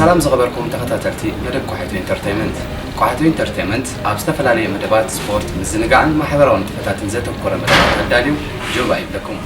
ሰላም ዝኸበርኩም ተኸታተልቲ መደብ ኳሒቱ ኢንተርቴይመንት። ኳሒቱ ኢንተርቴይመንት ኣብ ዝተፈላለዩ መደባት ስፖርት፣ ምዝንጋዕን ማሕበራዊ ንጥፈታትን ዘተኮረ መደባት ኣዳልዩ ጀባ ይብለኩም።